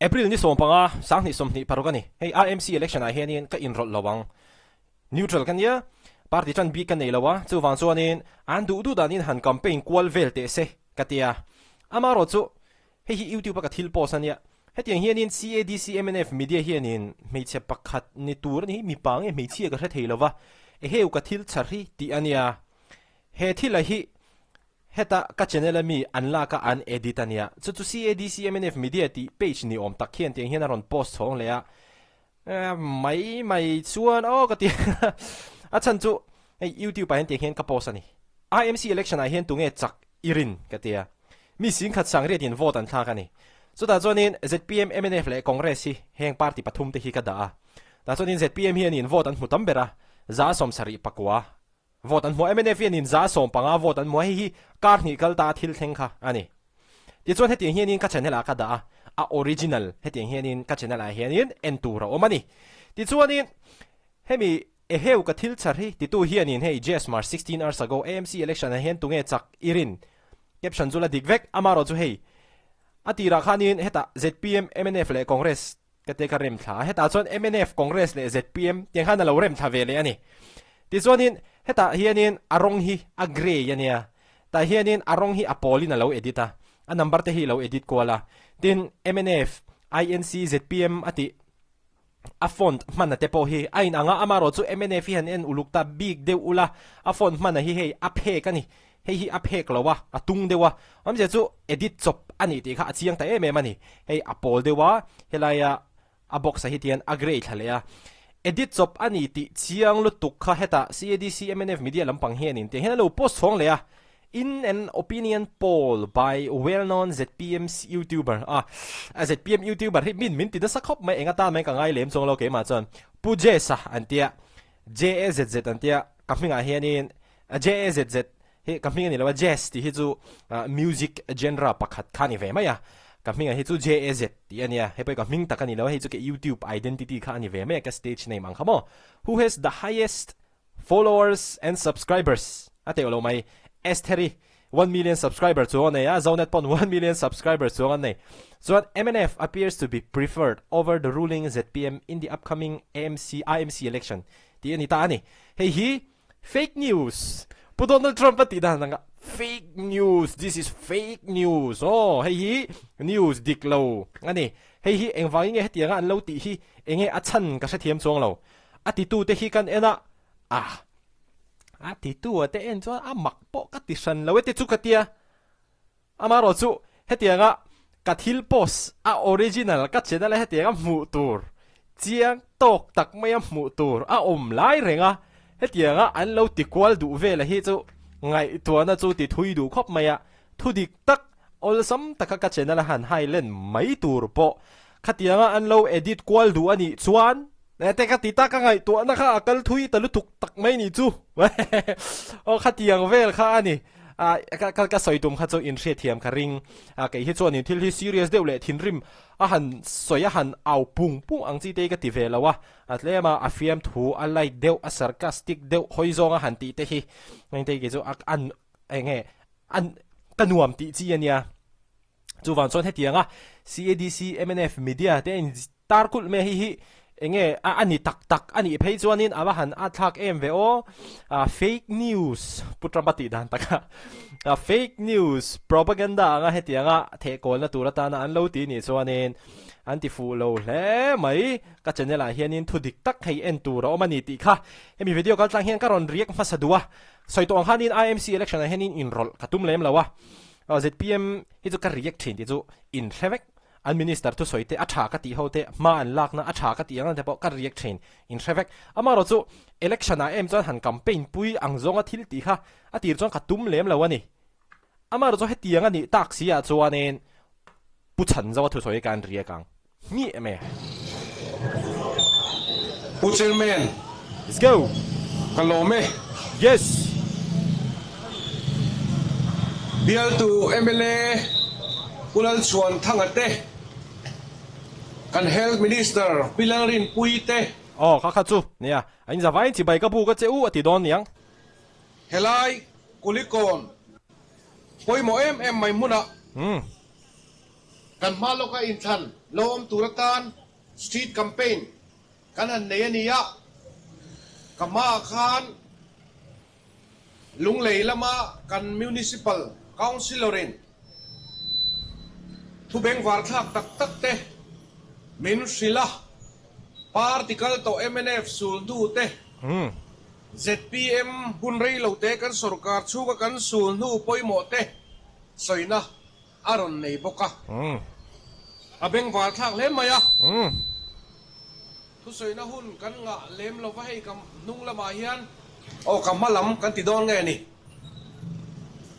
April ni 15, 2026 a ni. Hei RMC election ah hianin ka inrawlh lo ang. Neutral ka nia, party tan bik ka nei lo a, chuvang chuanin an duh duh danin han campaign kual vel teh se ka ti a. Amaherawhchu, hei hi YouTube a ka thil post a nia. Hetiang hianin CADC mnf media hianin hmeichhe pakhat ni tur a ni hi, mipa nge hmeichhia ka hre thei lo va, eheu ka thil chhar hi tih a nia. He thila hi Heta ka channel a mi an lak a an edit a nia. Chu chu CADC mnf media tih page ni awm tak hian tiang hian a rawn post chhawng leh a. Mai mai chuan aw ka ti a chhan chu hei youtube ah hian tiang hian ka post a ni. IMC election ah hian tunge chak i rin ka ti a. Mi singkhat sangriat in vote an thlak a ni. Chutah chuanin zpm, mnf leh Congress hi heng party pathum te hi ka dah a. Tah chuanin zpm hianin vote an hmu tam ber a, 74%. Vote an hmu a, mnf hianin 15% vote an hmu a, hei hi kar hnih kal ta thil thleng kha a ni. Tichuan hetiang hianin ka channel ah ka dah a, a original hetiang hianin ka channel ah hianin en tur a awm a ni. Tichuanin hemi eheu ka thil chhar hi titu hianin hei Jesmar 16 hours ago AMC election ah hian tunge chak i rin caption chu la dik vek, amarawh chu hei a tirah khanin hetah zpm, mnf leh Congress Ka te ka rem thla a, hetah chuan mnf, Congress leh zpm tiang khan a lo rem thla ve leh a ni. Tichuanin hetah hianin a rawng hi a grey a nia, tah hianin a rawng hi a pawlin a lo edit a, a number te hi a lo edit kual a. Tin, mnf, INC, zpm a tih a font hmana te pawh hi a inang a, amaherawh chu mnf hi han en uluk ta bik deuh ula, a font hmana hi hei a phek a ni. Hei hi a phek lo a, a tung deuh a, awmzia chu edit chawp a nih tih kha a chiang ta em em a ni. Hei a pawl deuh a, helaia a box ah hi tihian a grey thla leh a. Edit chawp a ni tih chiang lutuk kha hetah CADC mnf media lampang hianin tiang hian a lo post chhawng leh a, In an opinion poll by well known zpm youtuber a, zpm youtuber hi min min ti nasa khawp mai, eng atan mai ka ngai lem chuang lo keimah chuan Pu Jess-a an tia, JAZZ an tia, ka hmingah hianin JAZZ hi ka hming a ni lo a, jazz tih hi chu music genre pakhat kha a ni ve mai a, ka hming ah hi chu JAZ tih a nia, hei pawh hi ka hming tak a ni lo a, hei chu ka youtube identity kha a ni ve mai a, ka stage name ang kha maw. Who has the highest followers and subscribers a teuh lo mai, Estheri 1 million subscriber chuang a nei a, Zonet pawn 1 million subscriber chuang an nei. Chuan mnf appears to be preferred over the ruling zpm in the upcoming AMC IMC election tih a ni ta a ni. Hei hi Fake news! Pu Donald Trump a tih dan anga fake news, this is fake news aw, hei hi news dik lo a ni. Hei hi engvangin nge hetianga an lo tih hi enge a chhan ka hrethiam chuang lo. A titute hi kan en a, ah a titu a te en chuan a mak pawh ka ti hran lo e te chu ka tia. Amaherawh chu hetianga ka thil post a original ka channel a hetianga hmuh tur chiang tawk tak maia hmuh tur a awm lai reng a, hetianga an lo ti kual duh vel a hi chu ngaihtuahna chu ti thui duh khawp mai a, thu dik tak awlsam taka ka channel a han hai len mai tur pawh khatianga an lo edit kual duh a nih chuan te ka ti ta ka ngaihtuahna kha a kal thui ta lutuk tak mai nih chu aw khatiang vel kha a ni. A ka ka ka sawi tum kha chu inhriatthiam ka ring a, kei hi chuanin thil hi serious deuh leh thinrim a han sawi a han au pung pung ang chi te hi ka ti ve lo a, a tlem a a fiamthu a light deuh a sarcastic deuh hawi zawng a han tih te hi engte hi kei chu a an eng nge an ka nuam tih chi a nia. Chuvang chuan hetianga CADC mnf media te in Tar kulh mai hi hi enge a a ni tak tak a nih phei chuanin a va han at thlak em ve aw. A fake news Pu Trump a tih dan taka a fake news propaganda anga hetianga thehkawlna tur atana an lo ti nih chuanin an ti fuh lo hle mai. Ka channel ah hianin thu dik tak hei en tur a awm a ni tih kha hemi video kal tlang hian ka rawn react hmasa duh a. Sawi tawh ang khanin IMC election ah hianin inrawlh ka tum lem lo a. Zpm hi chu ka react thin tih chu inhre vek. An minister thusawi te a tha ka tih ho te, hma an lakna a tha ka tih ang te pawh ka react thin in hre vek. Amaherawh chu election ah em chuan han campaign pui ang zawnga thil tih kha a tir chuan ka tum lem lo a ni. Amaherawh chu hetiang a nih tak si ah chuanin Pu Chhanzoa thusawi ka an react ang hmiah em e. Pu Chairman. Let's go. Ka lawm e. Yes. Bialtu mla Pu Lalchhuan Thanga te, kan Health Minister Pi Lalrinpuii te. Aw kha kha chu nia, a in zavaiin chibai ka buk a che u a ti dawn niang. Kan hma lawka inthlan lo awm tur atan street campaign kan han nei a ni a, ka hmaah khan Lunglei lama kan Municipal Councillor-in thu bengvar thlak tak tak te min hrilh a, party kal tawh mnf sulhnu te, zpm hun rei lo te kan sorkar chhunga kan sulhnu pawimawh te sawina a rawn nei bawk a, a bengvar thlak hle mai a. Thusawina hun kan ngah lem lo va, hei ka hnung lamah hian aw ka hma lam kan ti dawn nge ni?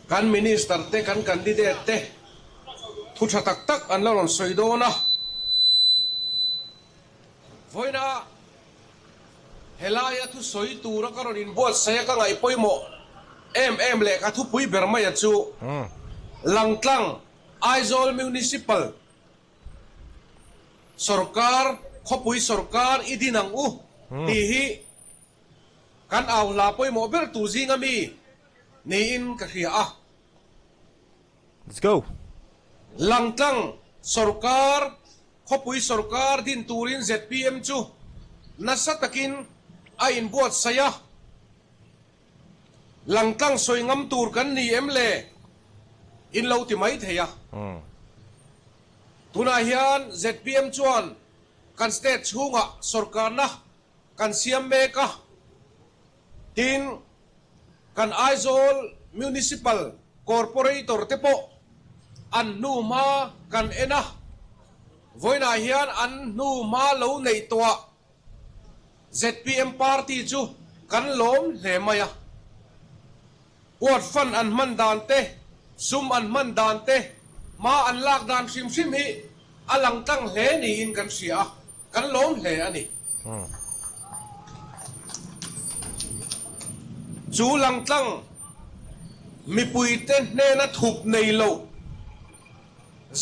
Kan Minister te, kan candidate te thu tha tak tak an la rawn sawi dawn a. Vawiina helaia thusawi tura ka rawn inbuatsaih a ka ngaih pawimawh em em leh ka thupui ber maia chu Langtlang Aizawl Municipal Sorkar, khawpui sorkar i din ang u tih hi kan au hla pawimawh ber tu zinga mi niin ka hria a. Let's go. Langtlang sorkar, khawpui sorkar din turin zpm chu nasa takin a inbuatsaih a. Langtlang sawi ngam tur kan ni em le? In lo ti mai thei a. Tunah hian zpm chuan kan state chhungah sorkarna kan siam mek a, tin kan Aizawl Municipal Corporator te pawh an hnu hma kan en a, vawiinah hian an hnu hma lo neih tawhah Zpm party chu kan lawm hle mai a, Ward fund an hman dan te, sum an hman dan te, hma an lak dan hrim hrim hi a lang tlang hle niin kan hria a, kan lawm hle a ni. Chu lang tlang mipuite hnena thup nei lo.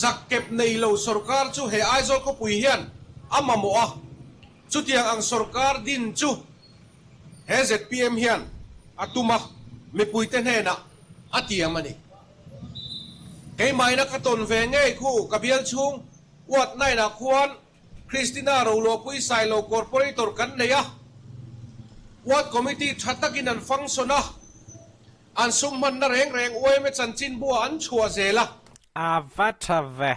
Zakkep nei lo sorkar chu he Aizawl khawpui hian a mamawh a, chutiang ang sorkar din chu he zpm hian a tum a, mipuite hnenah a tiam a ni. Keimahina ka tawn ve ngei khu ka bial chhung Ward nine ah khuan Christina Roluahpui Sailo Corporator kan nei a, Ward Committee tha takin an function a, An sum hmanna reng reng uaime chanchinbua an chhuah zel a. A va tha ve.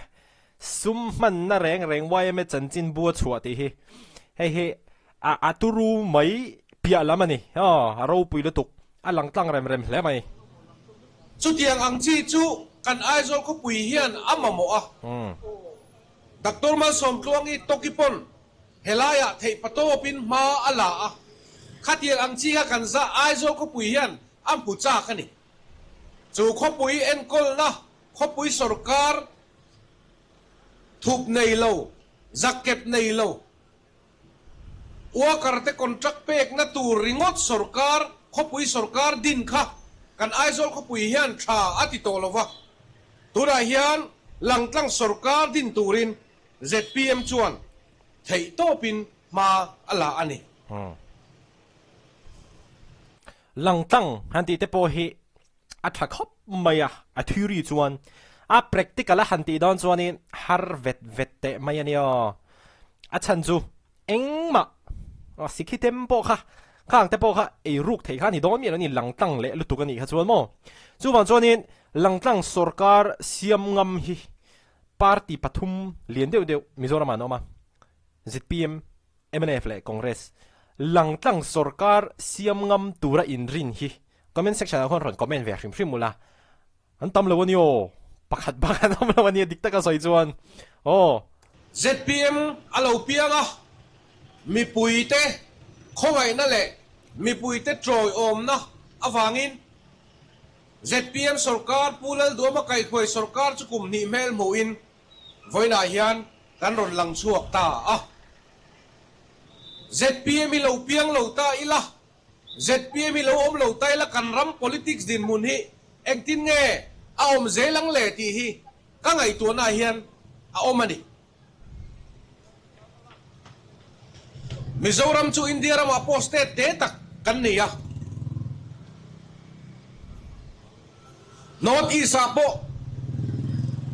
Sum hmanna reng reng uaime chanchinbua chhuah tih hi hei hi a a turu mai piah lam a ni. Aw a ropui lutuk. A lang tlang rem rem hle mai. Chutiang ang chi chu kan Aizawl khawpui hian a mamawh a. Doctor Malsawmtluangi Toki pawn Helaiah theih patawpin hma a la a, khatiang ang chi kha kan zah Aizawl khawpui hian a hmu chak a ni. Chu khawpui enkawlna khawpui sawrkar thup nei lo, zakkep nei lo, worker te contract pekna tur ringawt sawrkar khawpui sawrkar din kha kan Aizawl khawpui hian tha a ti tawh lo va, tunah hian langtlang sawrkar din turin Zpm chuan theih tawpin hma a la a ni. Langtlang han tih te pawh hi a tha khawp mai a, a theory chuan a practical a han tih dawn chuanin har vet vet teh mai a nia. A chhan chu engmah Sikhi tem pawh kha khang te pawh kha ei ruk thei kha a ni dawn miah lo a ni, langtlang leh lutuk a nih kha chuan maw. Chuvang chuanin langtlang sawrkar siam ngam hi Party pathum lian deuh deuh Mizoramah an awm a, zpm, mnf leh Congress. Langtlang sorkar siam ngam tura inrin hi comment section ah khuan rawn comment ve hrim hrim ula, an tam lo a ni aw, pakhat bak an awm lo a nia dik taka sawi chuan aw. Zpm a lo piang a, mipuite khawngaihna leh mipuite tawiawmna avangin Zpm sorkar Pu Lalduama kaihkhuai sorkar chu kum hnih hmel hmuhin vawiinah hian kan rawn lang chhuak ta a. Zpm hi lo piang lo ta ila, zpm hi lo awm lo ta ila kan ram politics dinhmun hi engtin nge a awm zel ang le tih hi ka ngaihtuahnaah hian a awm a ni. Mizoram chu India ramah pawh state te tak kan nei a. North East ah pawh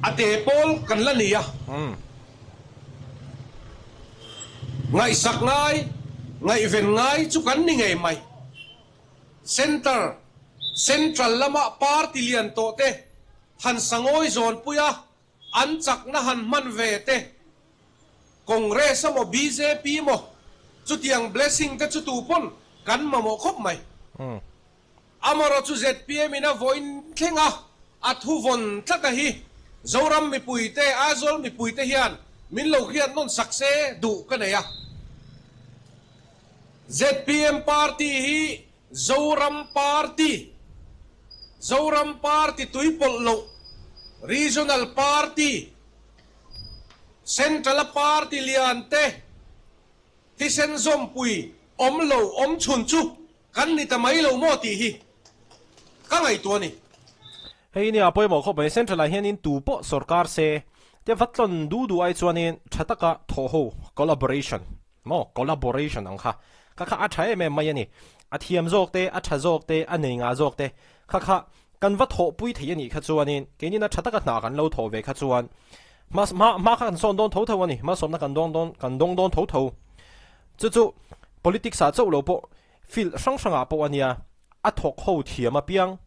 A te pawl kan la ni a. Ngaihsak ngai, ngaihven ngai chu kan ni ngei mai. Centre, Central lama party lian tawh te han sangawi zawnpui a, an chakna han hman ve te, Congress emaw bjp emaw chutiang blessing te chu tu pawn kan mamawh khawp mai. Amarawh chu zpm in a vawiin thleng a, a thu vawn tlat a hi Zoram mipui te, Aizawl mipui te hian min lo hriat nawn sak se duh ka nei a. Zpm party hi Zoram party, Zoram party tuipawlh loh, Regional party, Central a party lian te thisen zawmpui awm lo awm chhun chu Kan ni ta mai lo maw tih hi ka ngaihtuah a ni. Hei nia pawimawh khawp mai, Central ah hianin tu pawh sawrkar se te va tlawn du du ai chuanin tha taka thawh ho, collaboration, maw collaboration ang kha, kha kha a tha em em mai a ni. A thiam zawk te, a tha zawk te, a nei ngah zawk te, kha kha kan va thawhpui thei a nih kha chuanin keinin a tha taka hna kan lo thawh ve kha chuan hma hma hma kha kan sawn dawn tho tho a ni, hmasawmna kan dawng dawn kan dawng dawn tho tho. Chu chu politics ah chauh lo pawh field hrang hrangah pawh a nia, a thawk ho thiam apiang,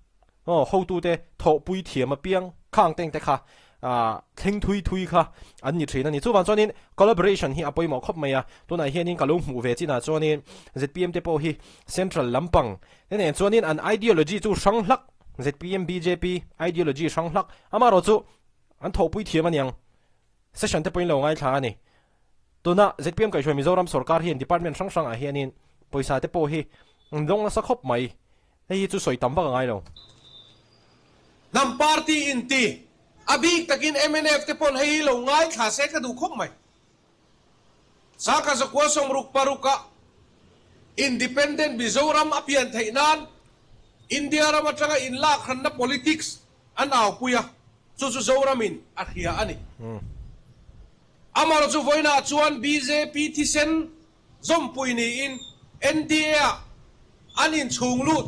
aw hotute thawhpui thiam apiang khang teng te kha ah thleng thui thui kha an ni thin a ni. Chuvang chuanin collaboration hi a pawimawh khawp mai a, tunah hianin ka lo hmuh ve chinah chuanin zpm te pawh hi central lampang te nen chuanin an ideology chu hrang hlak, zpm bjp ideology hrang hlak, amaherawhchu an thawhpui thiam a niang, session te pawhin lo ngaithla a ni. Tuna zpm kaihhruai Mizoram sorkar hian department hrang hrangah hianin pawisa te pawh hi an dawng nasa khawp mai. Hei hi chu sawi tam vak a ngai lo. Hnam party in ti, a bik takin mnf te pawn hei hi lo ngaithla se ka duh khawp mai. Saka zakua sawmruk parukah Independent Mizoram a pian theih nan India ram atanga inlakhranna politics an aupui a, chu chu Zoramin a hria a ni. Amar chu vawiinah chuan bjp thisen zawmpui niin NDA-ah an inchhung lut.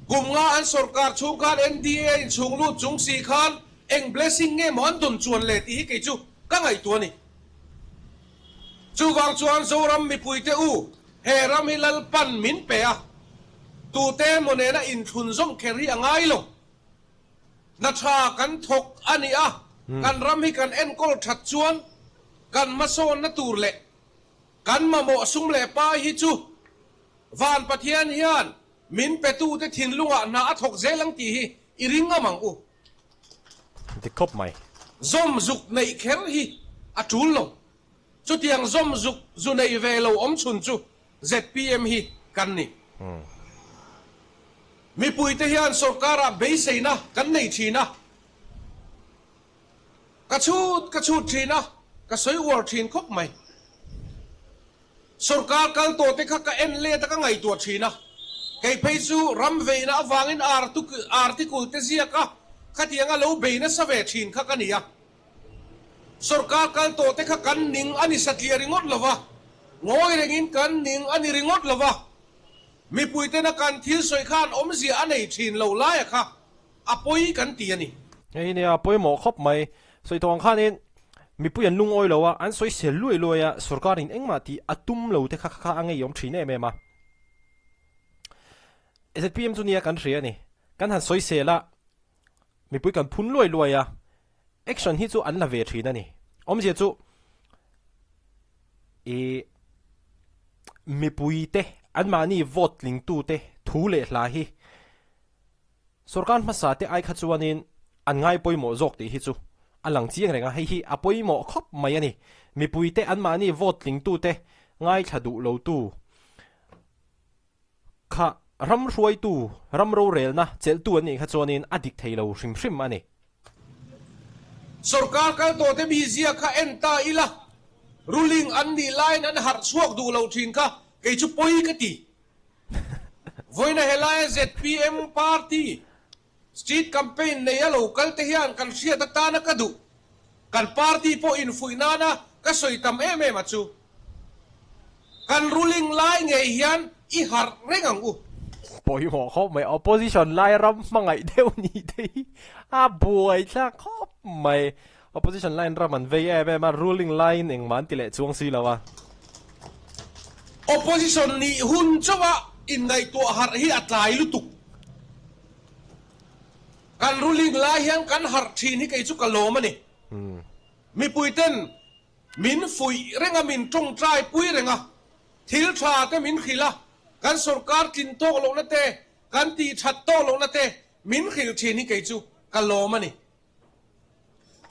Kum nga an sorkar chhung khan NDA inchhung lut chung si khan eng blessing nge maw an dawn chuan le tih hi kei chu ka ngaihtuah a ni. Chuvang chuan Zoram mipuite u, he ram hi Lalpan min pe a, tute emaw nena inthlun zawm kher hi a ngai lo. Hna tha kan thawk a ni a, kan ram hi kan enkawl that chuan kan hmasawnna tur leh kan mamawh sum leh pai hi chu Van Pathian hian min petute thinlungah hna a thawk zel ang tih hi i ring ngam ang u. Dik khawp mai. Zawm zuk neih kher hi a tul lo. Chutiang zawm zuk zu nei ve lo awm chhun chu zpm hi kan ni. Mipuite hian sorkarah beiseina kan nei thin a, ka chhut ka chhut thin a, ka sawi uar thin khawp mai. Sorkar kal tawh te kha ka en let a ka ngaihtuah thin a, kei phei chu ram veina avangin article te ziak a khatianga lo bei nasa ve thin kha ka ni a. Sorkar kal tawh te kha kan ning a ni satliah ringawt lo va, ngawi rengin kan ning a ni ringawt lo va, mipuitena kan thil sawi khan awmzia a nei thin lo laia kha a pawi kan ti a ni. Hei nia pawimawh khawp mai. Sawi tawh ang khanin mipui an lungawi lo a, an sawi sel luai luai a, sorkarin engmah tih a tum lo te kha kha a ngeiawm thin em em a. Zpm chu nia kan hria a ni. Kan han sawi sel a, mipui kan phun luai luai a, action hi chu an la ve thin a ni. Awmzia chu ih mipui te anmahni vote tlingtu te thu leh hla hi sorkar hmasa te ai kha chuanin an ngai pawimawh zawk tih hi chu a lang chiang reng a, hei hi a pawimawh khawp mai a ni. Mipui te anmahni vote tlingtu te ngaithla duh lotu Kha ram hruaitu, ram rorelna chelhtu an nih kha chuanin a dik thei lo hrim hrim a ni. Sorkar kal tawhte mizia kha en ta ila, ruling an nih laiin an harh chhuak duh lo thin kha kei chu pawi ka ti. Vawiina helaia zpm party Street campaign nei a lo kal te hian kan hriat atana ka duh. Kan party pawh infuih nana ka sawi tam em em a chu. Kan ruling lai ngei hian i harh reng ang u. Pawimawh khawp mai, opposition lai ram hmangaih deuh ni te hi A buai thlak khawp mai. Opposition line ram an vei em em a, ruling line engmah an ti leh chuang si lo a. Opposition nih hun chauha inngaihtuah harh hi a tlai lutuk. Kan ruling lai hian kan harh thin hi kei chu ka lawm a ni. Mipuiten min fuih reng a, min tawngtai pui reng a, thil tha te min hrilh a, kan sorkar tlin tawk lohna te, kan tih that tawk lohna te min hrilh thin hi kei chu ka lawm a ni.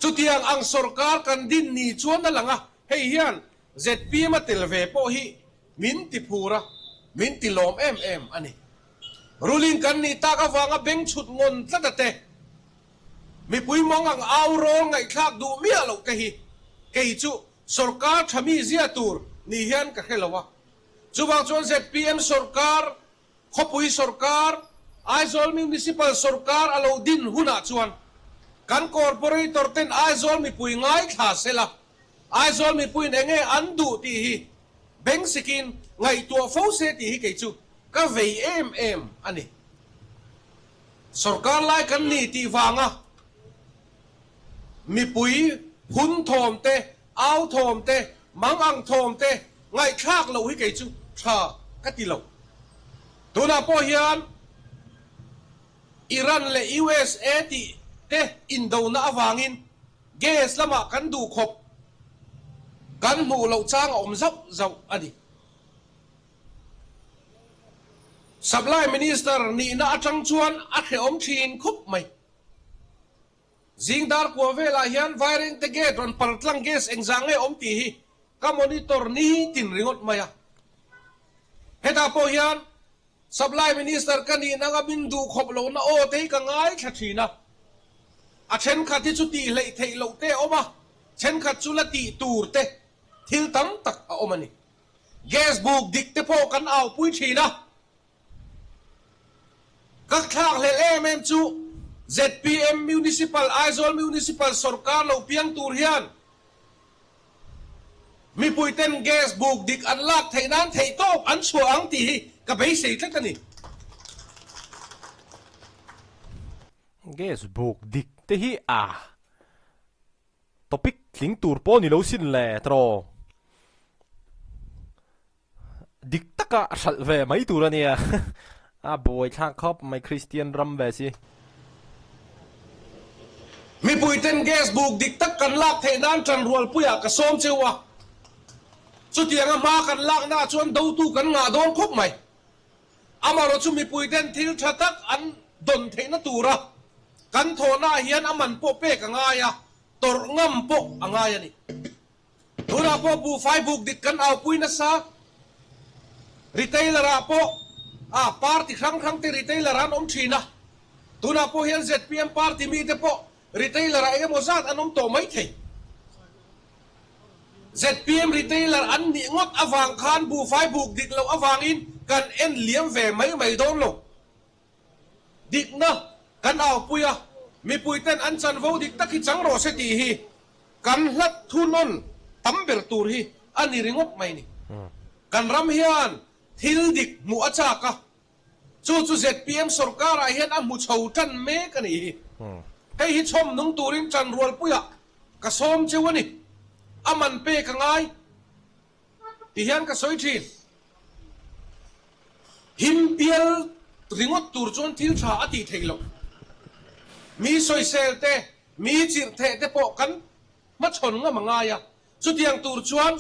Chutiang ang sorkar kan din ni chuan a lang a, hei hian zpm a tel ve pawh hi min ti phur a, min ti lawm em em a ni. Ruling kan nih tak avanga beng chhut ngawn tlat a te, mipui mang ang au rawl ngaihthlak duh miah loh te hi kei chu sorkar tha mi zia tur ni hian ka hre lo a. Chuvang chuan zpm sorkar Khawpui sawrkar, Aizawl Municipal sawrkar a lo din hunah chuan kan Corporator ten Aizawl mipui ngaithla sela, Aizawl mipuiin enge an duh tih hi bengsikin ngaihtuah fo se tih hi kei chu ka vei em em a ni. Sawrkar lai kan ni tih vanga mipui phun thawm te, au thawm te, mang ang thawm te ngaihthlak loh hi kei chu tha ka ti lo. Tunah pawh hian Iran leh USA tih te indona avangin gas lamah kan duh khawp kan hmuh loh chang a awm zauh zauh a ni. Supply Minister nihna atang chuan a hrehawm thin khawp mai. Zing dar kua velah hian Vairengte gate rawn par tlang gas engzah nge awm tih hi ka monitor nitin ringawt mai a. Hetah pawh hian Supply Minister ka nih nanga min duh khawp lohna aw te hi ka ngaithla thin a. A thenkhat hi chu tih hleih theih loh te a awm a, thenkhat chu la tih tur te thil tam tak a awm a ni. Gas buk dik te pawh kan aupui thin a. Ka thlak hlelh em em chu zpm Municipal Aizawl Municipal sawrkar lo piang tur hian mipui ten gas buk dik an lak theih nan theih tawp an chhuah ang tih hi ka beisei tlat a ni. Gas buk dik te hi a topic tling tur pawh ni lo sin le tawh. Dik taka a hralh ve mai tur a nia. A buai thlak khawp mai Kristian ram ve si. Mipuiten gas buk dik tak kan lak theih nan ṭanrualpuiah ka sawm cheu a. Chutianga hma kan laknaah chuan dotu kan ngah dawn khawp mai. Amaherawhchu mipuiten thil ṭha tak an dawn theihna tura kan thawhnaah hian a man pawh pek a ngai a, tawrh ngam pawh a ngai a ni. Tunah pawh buhfai buk dik kan aupui nasa. Retailer ah pawh ah party hrang hrang te retailer an awm thin a. Tunah pawh hian zpm party mi te pawh retailer ah engemaw zat an awm tawh mai thei. Zpm retailer an nih ngawt avang khan buhfai buk dik loh avangin kan en liam ve mai mai dawn lo. Dikna kan aupui a, mipuiten an chanvo dik tak hi chang rawh se tih hi kan hlat thunawn tam ber tur hi a ni ringawt mai ni. Kan ram hian thil dik hmuh a chak a, chu chu zpm sorkarah hian a hmu chho tan mek a nih hi. Hei hi chhawm nung turin tanrualpuiah ka sawm cheu a ni. A man pek a ngai. Ti hian ka sawi thin. Him pial ringawt tur chuan thil tha a tih theih loh. Mi sawisel te, mi chirh theh te pawh kan hmachhawn ngam a ngai a. Chutiang tur chuan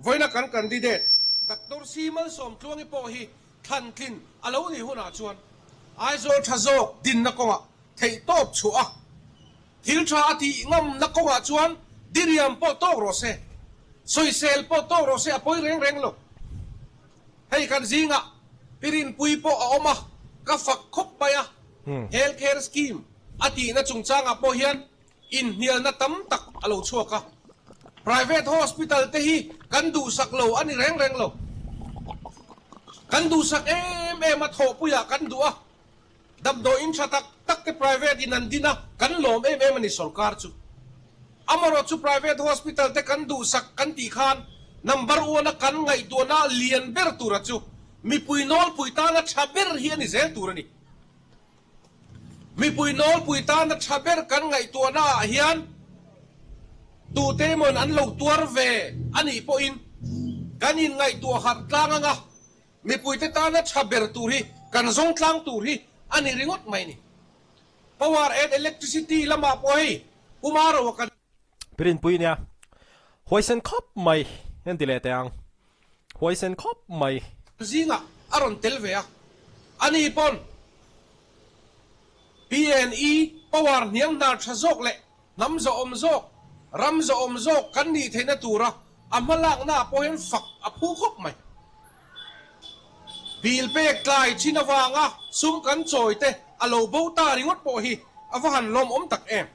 vawiina kan candidate Doctor C Malsawmtluangi pawh hi thlantlin a lo nih hunah chuan Aizawl tha zawk dinna kawngah theihtawp chhuah a, Thil tha a tih ngamna kawngah chuan diriam pawh tawk rawh se, sawisel pawh tawk rawh se a pawi reng reng lo. Hei kan zingah Pirinpui pawh a awm a, ka fak khawp mai a, Health Care Scheme a tihna chungchangah pawh hian inhnialna tam tak a lo chhuak a. Private hospital te hi kan duhsak lo a ni reng reng lo. Kan duhsak em em a, thawhpuiah kan duh a. Damdawiin tha tak tak te private in an din a, kan lawm em em a ni sorkar chu. Amaherawh chu private hospital te kan duhsak kan tih khan number one a kan ngaihtuahna lian ber tura chu mipui nawlpui tana tha ber hi a ni zel tur a ni. Mipui nawlpui tana tha ber kan ngaihtuahna ah hian tute emawn an lo tuar ve a nih pawhin kan inngaihtuah harh tlang anga mipuite tana tha ber tur hi kan zawng tlang tur hi a ni ringawt mai ni. Power and Electricity lamah pawh hei Pumaro-a kan. Pirinpui nia huaisen khawp mai en ti leh teh ang. Huaisen khawp mai. Zingah a rawn tel ve a, ani pawn PNE power hniang hnar tha zawk leh hnam zawhawm zawk, ram zawhawm zawk kan nih theihna tura a hmalakna ah pawh hian fak a phu khawp mai. Bill pek tlai thin avanga sum kan chawi te a lo bo ta ringawt pawh hi a va han lawmawm tak em.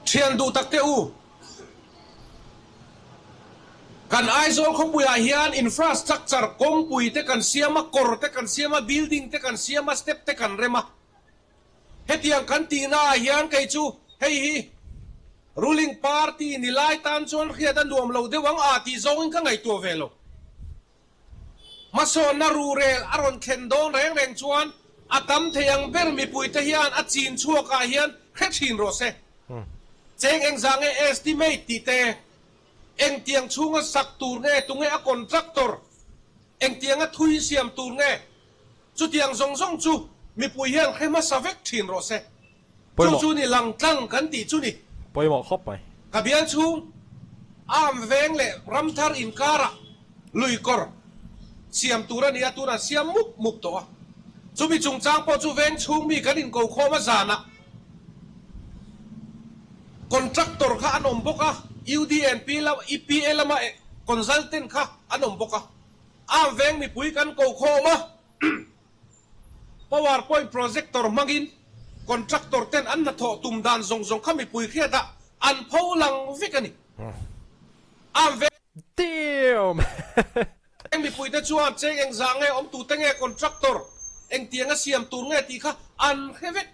Thian duh tak teh u, kan Aizawl khawpuiah hian infrastructure kawngpui te kan siam a, kawr te kan siam a, building te kan siam a, step te kan rem a. Hetiang kan tihna ah hian kei chu hei hi ruling party ni lai tan chuan hriat a nuam lo deuh ang a tih zawngin ka ngaihtuah ve lo. Hmasawnna rurel a rawn thlen dawn reng reng chuan a tam thei ang ber mipuite hian a chin chhuakah hian hre thin rawh se. Cheng engzah nge estimate tih te, engtiang chhunga sak tur nge, tunge a contractor, engtianga thui siam tur nge, chutiang zawng zawng chu mipui hian hre hmasa vek thin rawh se. Chu chu ni langtlang kan tih chu ni. Pawimawh khawp mai. Ka bial chhung Arm veng leh Ramthar inkarah lui kawr siam tur a ni a, tunah siam mup mup tawh a. Chumi chungchang pawh chu veng chhung mi kan inko khawm a zanah contractor kha an awm bawk a, UDNP lam EPA lama consultant kha an awm bawk a. Arm veng mipui kan ko khawm a. Power point projector hmangin contractor ten an hnathawh tum dan zawng zawng kha mipui hriatah an pho lang vek a ni. Am veng. Damn! Mipuite chuan cheng engzah nge awm tute nge contractor engtianga siam tur nge tih kha an hre vek.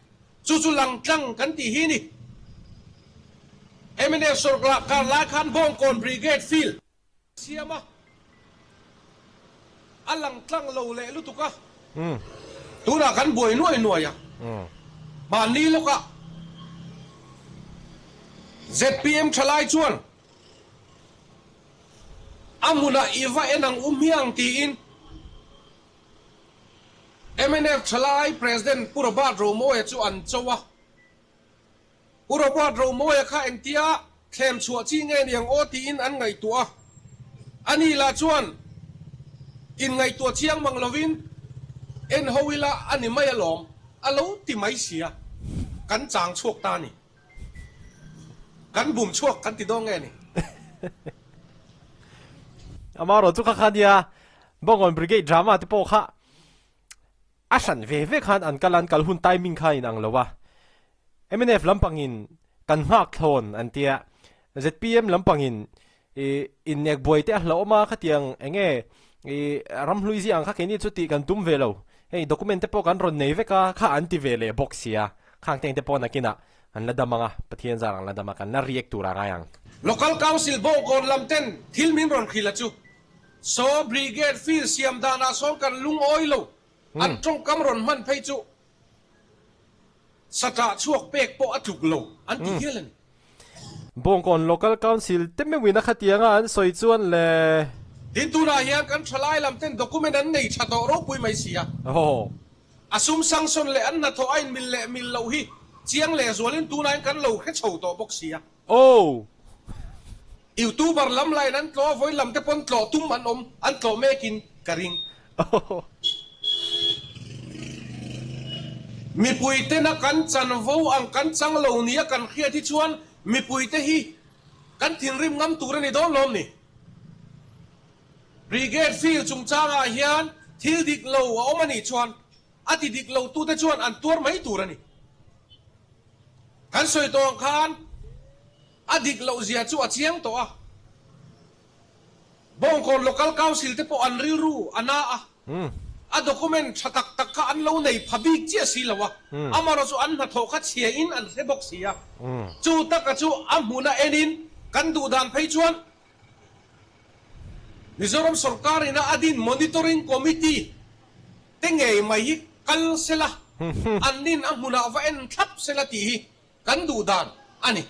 Chu chu langtlang kan tih hi ni. Mnf sawrkar lai khan Bawngkawn Brigade Field. Siam a, a lang tlang lo leh lutuk a, tunah kan buai nuai nuai a, mahni lawkah zpm thalai chuan a hmunah i va en ang u hmiang tiin mnf thalai President Pu Robert Romawia chu an cho a. Pu Robert Romawia kha engtia thlem chhuah chi nge niang aw tiin an ngaihtuah a, ani lah chuan inngaihtuah chiang mang lovin en ho ila a ni mai alawm a lo ti mai sia, kan chang chhuak ta a ni. Kan bum chhuak kan ti dawn nge ni? Amaherawh chu kha kha nia Bawngkawn Brigade drama te pawh kha A hran ve ve khan an kal a, an kal hun timing kha a inang lo a. Mnf lampangin kan nghak thlawn an tia, zpm lampangin ih innek buai te a hlauhawm a, khatiang eng nge ih ramhlui zia ang kha keini chu tih kan tum ve lo, hei document te pawh kan rawn nei vek a, kha an ti ve leh bawk sia, khang teng te pawh nakinah an la dam ang a, Pathian zar an la dam a, kan la react tur a ngai ang. Local Council Bawngkawn lam ten thil min rawn hrilh a chu Saw Brigade field siam danah sawn kan lungawi lo, an tawngkam rawn hman phei chu satah chhuak pek pawh a tluk lo an ti hial a ni. Bawngkawn Local Council te meuhin a khatianga an sawi chuan le. Tin tunah hian kan thalai lam ten document an nei tha tawh ropui mai si a. A sum sanction leh an hnathawh a inmil leh mil loh hi chiang lehzualin tunah hian kan lo hre chho tawh bawk si a. Oh! Youtuber lam lain an tlawh a, vawi lam te pawn tlawh tum an awm, an tlawh mekin ka ring. Oh! Mipui tena kan chanvo ang kan chang lo nia kan hriat hi chuan mipui te hi kan thinrim ngam tur a ni dawn lawm ni? Brigade field chungchangah hian thil dik lo a awm a nih chuan a ti dik lo tute chuan an tuar mai tur a ni. Kan sawi tawh ang khan a dik loh zia chu a chiang tawh a. Bawngkawn Local Council te pawh an rilru a na a, a document tha tak tak kha an lo nei pha bik chiah si lo a, amaherawhchu an hnathawh kha chhia in an hre bawk si a. Chu taka chu a hmuna en in kan duh dan phei chuan Mizoram sawrkar ina a din Monitoring Committee. te ngei mai hi kal sela, annin a hmunah va en thlap sela tih hi kan duh dan a ni.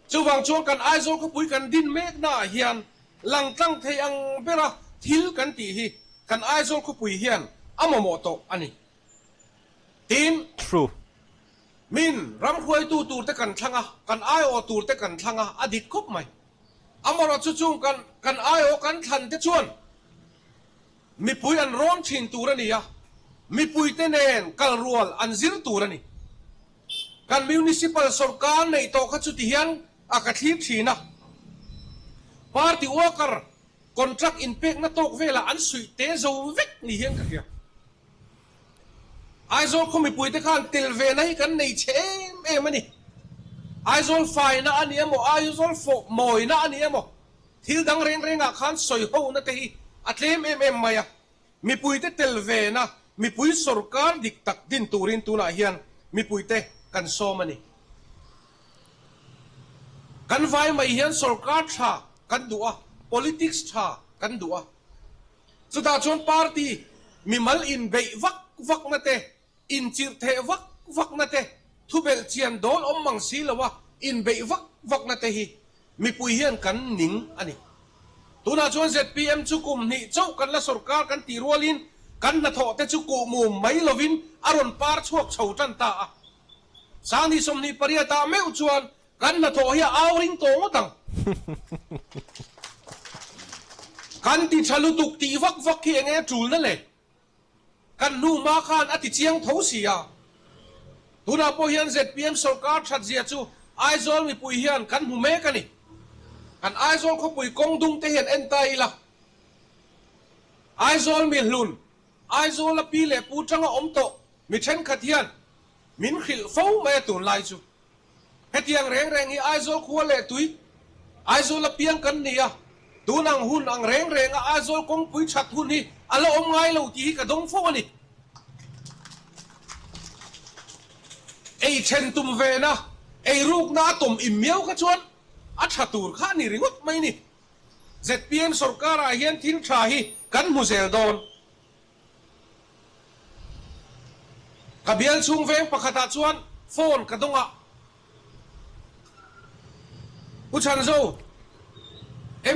Chuvang chuan kan Aizawl khawpui kan din meknaah hian langtlang thei ang bera thil kan tih hi kan Aizawl khawpui hian a mamawh tawh a ni. Tin, True. Min ramhruaitu turte kan thlang a, kan aiawh turte kan thlang a, a dik khawp mai. Amaherawhchu chung kan kan aiawh kan thlan te chuan mipui an rawn thin tur a ni a, mipuite nen kal rual an zir tur a ni. Kan municipal sawrkar neih tawh kha chuti hian a ka thlir thin a, party worker contract inpekna tawk velah an suih te zo vek ni hian ka hria. Aizawl khaw mipuite khan tel vena hi kan nei chhe em em a ni. Aizawl faina a ni emaw, Aizawl fawh mawina a ni emaw, thil dang reng rengah khan sawi hona te hi a tlem em em mai a. Mipuite tel vena mipui sawrkar dik tak din turin tunah hian mipuite kan sawm a ni. Kan vai mai hian sawrkar tha kan duh a, politics tha kan duh a. Chutah chuan party mimal inbeih vak vakna te, inchirh theh vak vakna te, thubelh chian dawl awm mang si loa inbeih vak vakna te hi mipui hian kan ning a ni. Tunah chuan zpm chu kum hnih chauh kan la sawrkar kan tih rualin kan hnathawh te chu kuhmum mai lovin a rawn par chhuak chho tan ta a. Sangni 28 ah meuh chuan Kan hnathawh hi a au ring tawh ngawt ang. Kan ti tha lutuk tih vak vak hi enge tulna le? Kan hnu hma khan a ti chiang tho si a. Tunah pawh hian zpm sawrkar that zia chu Aizawl mipui hian kan hmu mek a ni. Kan Aizawl khawpui kawng dung te hian en ta ila. Aizawl mihlun, Aizawla pi leh pu tanga awm tawh mi thenkhat hian min hrilh fo mai a tunlai chu. Hetiang reng reng hi Aizawl khua leh tui, Aizawl a piang kan ni a, tun ang hun ang reng renga Aizawl kawngpui that hun hi a la awm ngai lo tih hi ka dawng fo a ni. Ei then tum vena ei rukna a tawm im miau kha chuan a tha tur kha a ni ringawt mai ni. Zpm sawrkarah hian thil tha hi kan hmu zel dawn. Ka bial chhung veng pakhatah chuan phone ka dawng a, Pu Chhanzo,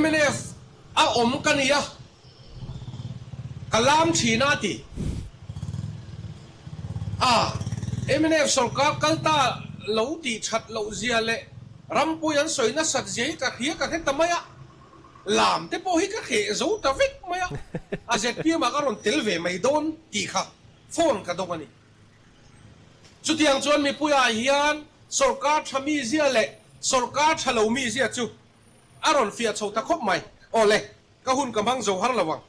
mnf a awm ka ni a, ka lam thin a ti. A, mnf sawrkar kal ta lo tih that loh zia leh rampui an sawi nasat zia hi ka hria ka hre ta mai a. Lam te pawh hi ka hreh zo ta vek mai a, a zpm ah ka rawn tel ve mai dawn tih kha phone ka dawng a ni. Chutiang chuan mipuiah hian sawrkar tha mi zia leh sawrkar tha lo mi zia chu a rawn fiah chho ta khawp mai. Aw le, ka hun ka hmang zo har lo ang.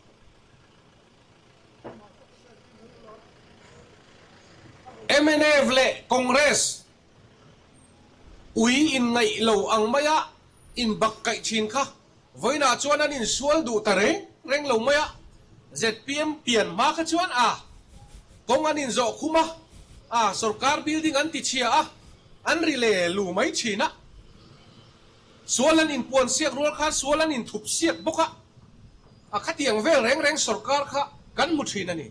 Mnf leh Congress Ui inngaih lo ang maia inbak kaih thin kha vawiinah chuan an insual duh ta reng reng lo mai a, zpm pian hma kha chuan a kawng an inzawh khum a, a sorkar building an tichhia a, an ri le lu mai thin a. Sual an inpuan siak rual khan sual an inthup siak bawk a, a khatiang vel reng reng sorkar kha kan hmu thin a ni.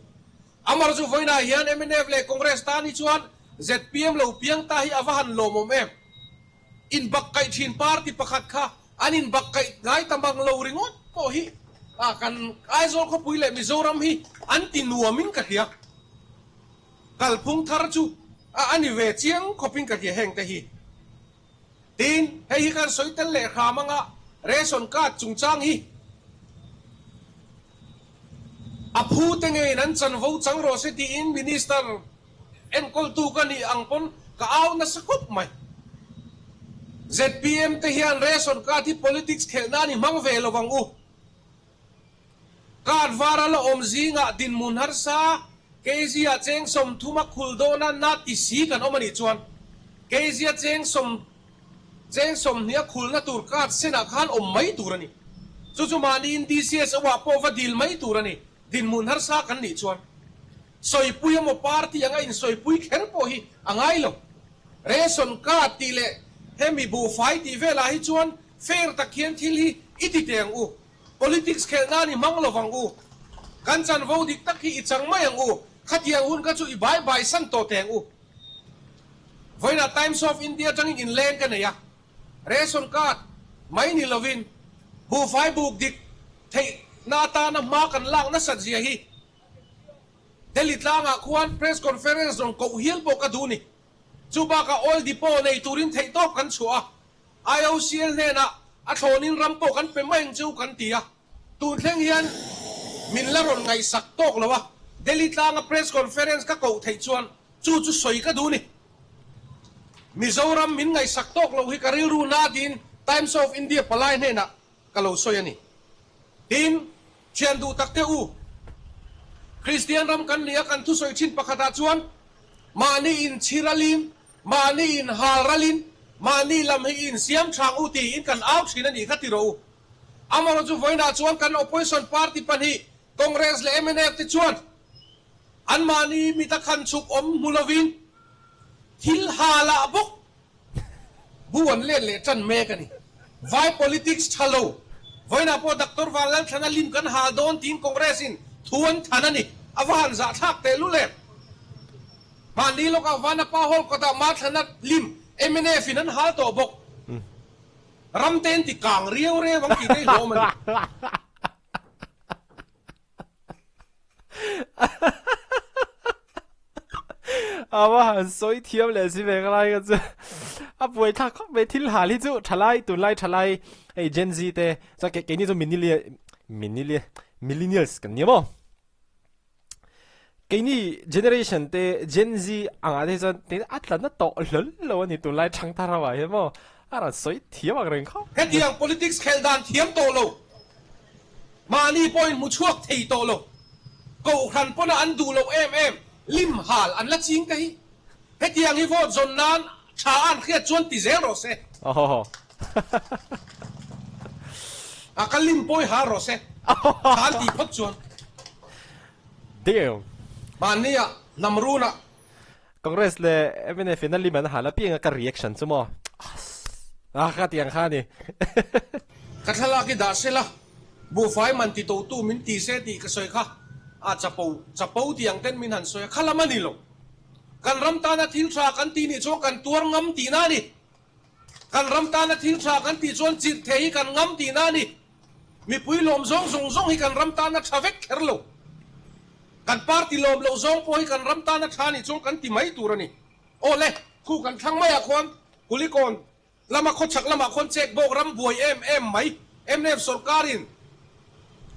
Amar chu vawiinah hian mnf leh Congress tan hi chuan zpm lo piang ta hi a va han lawmawm em? Inbak kaih thin party pakhat kha an inbak kaih ngai ta mang lo ringawt pawh hi kan Aizawl khawpui leh Mizoram hi an ti nuamin ka hria. Kalphung thar chu a ni ve chiang khawpin ka hria heng te hi. Tin, hei hi kan sawi tel leh hram anga ration card chungchang hi a phu te ngeiin an chanvo chang rawh se tiin Minister enkawltu ka nih ang pawn ka au nasa khawp mai. Zpm te hian ration card hi politics khelh nan i hmang ve lo ang u. Card var a la awm zingah dinhmun harsa, Keizia cheng 30 a khul dawn a na ti si kan awm a nih chuan Keizia cheng sawm cheng 20 a khulna tur card senah khan awm mai tur a ni. Chu chu mahniin DCSO ah pawh va dil mai tur a ni. Dinhmun harsa kan nih chuan sawipui emaw party anga insawipui kher pawh hi a ngai lo. Ration card tih leh hemi buhfai tih velah hi chuan fair tak hian thil hi i ti teh ang u. Politics khelh nan i hmang lo vang u. Kan chanvo dik tak hi i chang mai ang u, khatiang hun kha chu i bai bai san tawh teh ang u. Vawiinah Times of India atangin inleng ka nei a, ration card mai ni lovin buhfai buk dik theihna atana hma kan lak nasat zia hi Delhi tlangah khuan press conference rawn koh hial pawh ka duh ni. Chu bakah oil depot nei turin theihtawp kan chhuah a, IOCL hnenah a thlawnin ram pawh kan pe mai ang chu kan ti a. Tun thleng hian min la rawn ngaihsak tawk lo a, Delhi tlanga press conference ka koh theih chuan chu chu sawi ka duh ni. Mizoram min ngaihsak tawk lo hi ka rilru na tiin Times of India palai hnenah ka lo sawi a ni. Tin, thian duh tak te u, Kristian ram kan ni a kan thusawi thin pakhatah chuan mahni inchhir alin, mahni inhal ralin, mahni lam hi insiam thang u tiin kan au thin a nih kha ti rawh u. Amarawh chu vawiinah chuan kan opposition party pahnih Congress leh mnf te chuan anmahni mita khan chhuk awm hmu lovin thil halah bawk bu an let leh tan mek a ni. Vai politics tha lo. Vawiinah pawh Doctor Vanlalthlana lim kan hal dawn tiin Congress in thu an than a ni. A va han zahthlak teh lul em? Mahni lawkah Vanapa Hall kawtah Mathlana lim mnf in an hal tawh bawk. Ram te an ti kang riau riau ang tih te hi hlawm a ni. A va han sawi thiam leh si ve ka lai kha chu a buai thlak khawp mai thil hal hi chu thalai tunlai thalai hei Gen Z te chuan keini chu millennials kan nia maw. Keini generation te Gen Z angah te chuan tin a tla na tawh hlawl lo a ni tunlai thangthar ho ah hian maw a rawn sawi thiam ang reng khawp. Hetiang politics khelh dan thiam tawh lo, mahni pawhin hmu chhuak thei tawh lo, kohhran pawna an duh loh em em lim hal an la ching te hi hetiang hi vote zawn nan tha a an hriat chuan ti zel rawh se. A ka lim pawi har rawh se, tha an tih phawt chuan. Damn. Mahnia hnam runah. Congress leh mnf in a lim an hal apiang a ka reaction chu maw ah ka ti ang kha a ni. Ka thlalak i dah sela, buhfai man ti totu min ti se tih ka sawi kha a chapo chapo tih ang ten min han sawi a, kha lam a ni lo. Kan ram tana thil tha kan tih nih chuan kan tuar ngam tihna a ni. Kan ram tana thil tha kan tih chuan chirh thei hi kan ngam tihna a ni. Mipui lawm zawng zawng zawng hi kan ram tana tha vek kher lo. Kan party lawm loh zawng pawh hi kan ram tana tha nih chuan kan ti mai tur a ni. Aw le, khu kan thlang maiah khuan Kulikawn lama khawchhak lamah khuan chek bawk ram buai em em mai. Mnf sorkarin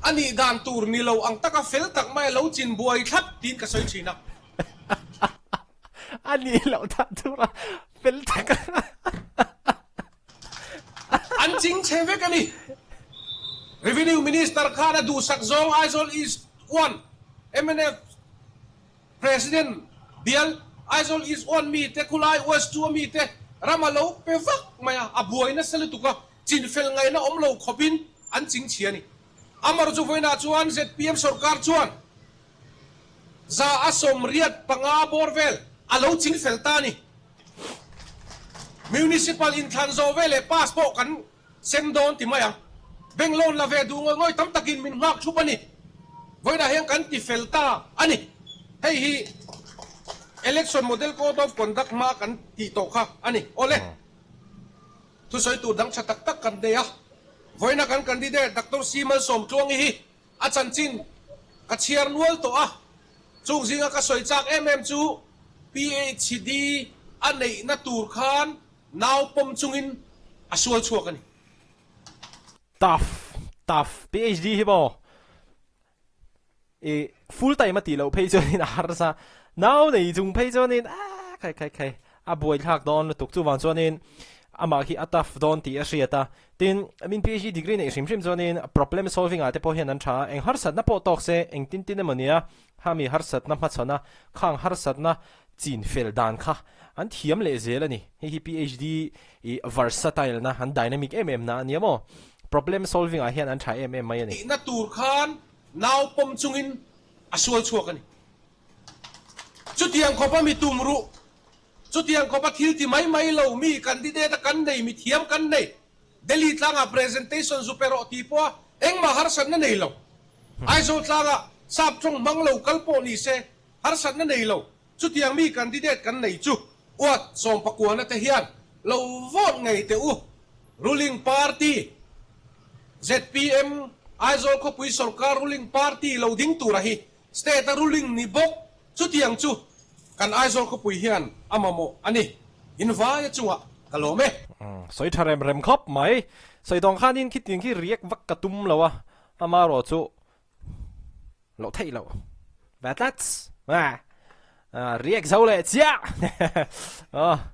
a nih dan tur ni lo ang taka fel tak mai a lo chin buai thlap tiin ka sawi thin a. A nih loh dan tura fel tak a. An ching chhe vek a ni. Revenue Minister khan a duhsak zawng Aizawl East one mnf President bial Aizawl East one mi te khulai West 2 a mi te ram a lo pe vak mai a, a buai nasa lutuk a, chinfel ngaihna awm lo khawpin an ching chhia a ni. Amar chu vawiinah chuan zpm sorkar chuan 185 bawr vel a lo ching fel ta a ni. Municipal inthlan zawh veleh pass pawh kan sem dawn ti mai ang. Bank loan la ve duh ngawih ngawih tam takin min nghak thup a ni. Vawiinah hian kan ti fel ta a ni. Hei hi Election Model Code of Conduct hma kan tih tawh kha a ni. Awle. Thusawi tur dang tha tak tak kan nei a. Vawiina kan candidate Doctor C Malsawmtluangi hi A chanchin ka chhiar nual tawh a, chung zinga ka sawi chak em em chu PHD a neihna tur khan nau pawm chungin a sual chhuak a ni. Tough, tough, PHD hi maw i full time a tih loh phei chuanin a harsa, nau nei chung phei chuanin aaa khai khai khai a buaithlak dawn lutuk chuvang chuanin amah khi a tough dawn tih a hriat a. Tin, min PhD degree neih hrim hrim chuanin problem solving ah te pawh hian an tha a, eng harsatna pawh tawk se, eng tin tin emaw nia, khami harsatna hmachhawn a, khang harsatna chin fel dan kha an thiam leh zel a ni. Hei hi PhD i versatile na, an dynamic em em na a nia maw? Problem solving ah hian an tha em em mai a ni. Tihna tur khan nau pawm chungin a sual chhuak a ni. Chutiang khawpa mi tum ruh Chutiang khawpa thil ti mai mai lo mi candidate a kan nei, mi thiam kan nei. Delhi tlangah presentation zu pe rawh tih pawha engmah harsatna nei lo. Aizawl tlangah Sap tawng hmang lo kal pawh ni se, harsatna nei lo. Chutiang mi candidate kan nei chu uat sawmpakuana te hian lo vote ngei teh u. Ruling party zpm Aizawl khawpui sorkar ruling party lo ding tura hi state a ruling ni bawk. Chutiang chu kan Aizawl khawpui hian a mamawh a ni. Invaia chungah ka lawm e. Sawi tha rem rem khawp mai. Sawi dawng khanin khitiang khi react vak ka tum lo a, amarawh chu Loh theih loh. Ve tlats. Ah. React zo leh chiah. Ah.